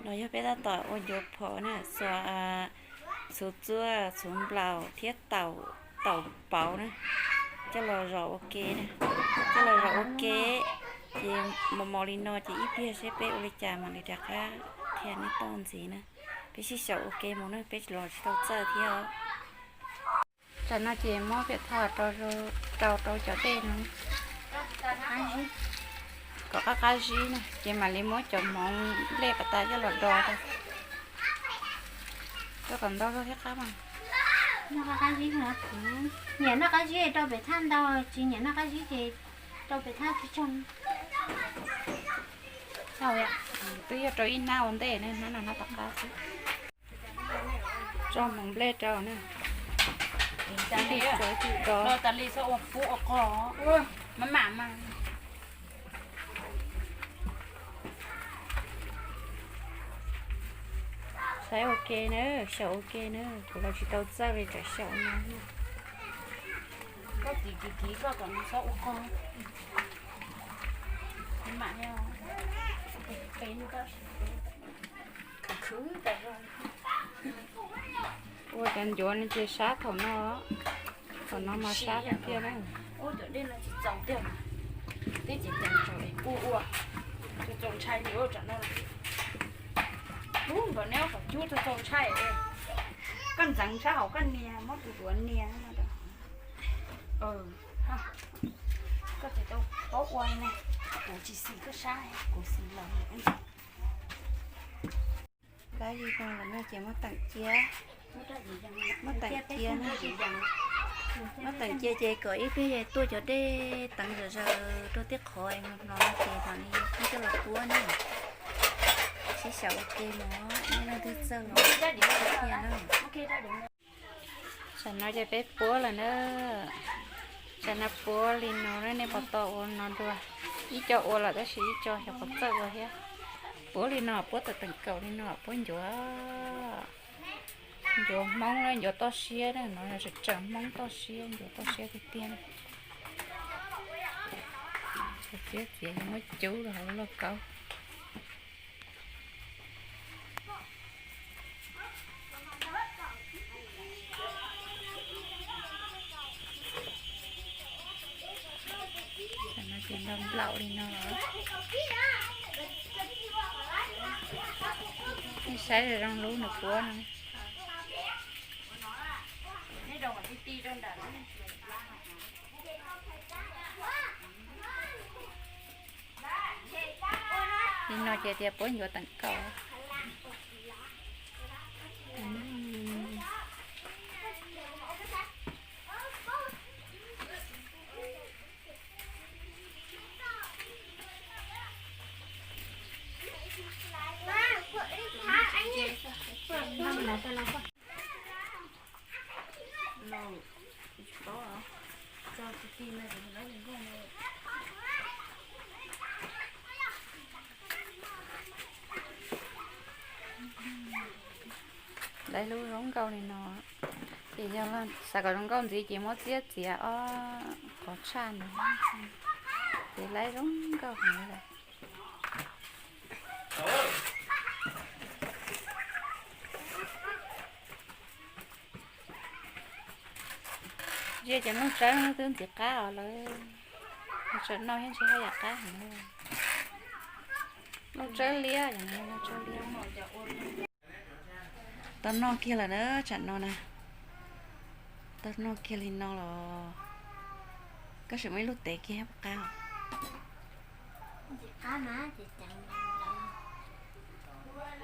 No yog peb tab tom ua ncuav phom na, xuas txhuv txuaj, txhuv nplaum thiab taum pauv na, coj los zom ua ke na, coj los zom ua ke. Ces mos mos li no ces ib pliag seb peb ua li cas mam li rov qab qhia nej tau ntxiv na. Peb sib xyaum ua ke mus na, peb los tsis tau txawj thiab os. Tam no ces muab piam thoj rau rau cov dej no kom qab qab zib na, ces mam li muab cov hmoov nplej pas tas coj los do rau. Rau kom ntau zog thiab qab mas. Noj qab zib, nyiam noj qab zib rau pem thaj ntau, tsis nyiam noj qab zib ces rau pem thaj tsis tsaug. Twb yog rau ib hnab ua ntej ne, hnab no hnab tom qab xwb. Tso hmoov nplej rau na. Tib tso tib do. Saib ua ke na, xyaum ua ke na, kuv los tsis tau txawj li, tsam xyaum no. Ua cov ncuav no ces sab thaum no, thaum no mas sab tiag tiag na. Ub, nkaus neb qhov cub txaus txaus ntshai. Koj ntxeev sab hauv koj nias, muab tus duav nias. Koj tsis tau paub ua na, kuv tsis xis koj sab, kuv xis los. Laib li no lawm no ces muab teem cia, muab teem cia, muab teem cia ces kom ib pliag tuaj cov dej teev zom zaws rau tej qhov no ces mam li coj los puab na. Sib xyaum ua ke no, nej leej twg txawj los qhia na. Tam no ces peb puab lawm na. Tam no puab li no, nej puas tau ua no dua? Ib co ua lawm tab sis ib co xyov puas txawj ua thiab. Puab li no, puab tawm teem kaum li no, puab ncuav, ncuav Hmoob na, ncuav toj siab na, no yog tseem Hmoob toj siab, ncuav toj siab tiag tiag na. Txiav txiav muab cub rau hauv lub lauj kaub. Tam no ces nplaum nplaum li no los, nej saib zoo zoo lub nws puab no. Li no ces tias puab ncuav teem kaum. Laib lub zoo nkauj li no, ces yog xav kom zoo nkauj ntxiv ces muab txiab txiav ob qhov tshaj no, ces laib zoo nkauj heev li lawm. Ntsia cov nplooj tsawb twb ntxiv qab os lawm, tsam no thiab ntshe haj yam qab heev li. Nplooj tsawb liab, nplooj tsawb liab. Tau noj kiag lawm na, tsam no na. Tau noj kiag li no los koj sim muab ib lub tev kiag puas qab?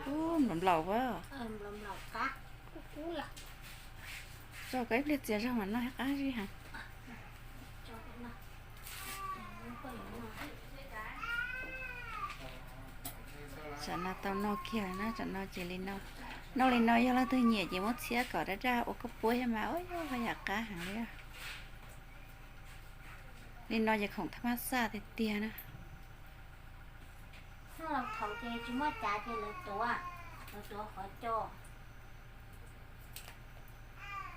Ub, nplaum nplaum a. Tso kom ib pliag txias zog mam noj thiab qab zib heev. Tsam no tau noj kiag na, tsam no ces li no. Noj li no yog leej twg nyiam ces muab txiab kom daj daj ua koj puab thiab mas, ua yam qab heev li. Li no ces khoom thaj mab xaj tiag tiag na. Thaum ces tsis muaj cav ces lawv tuav, lawv tuav qhov cos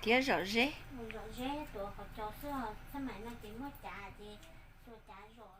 thiab zom zeb, zom zeb tuav qhov cos xwb. Xab maim no ces muaj cav ces xuas cav zom.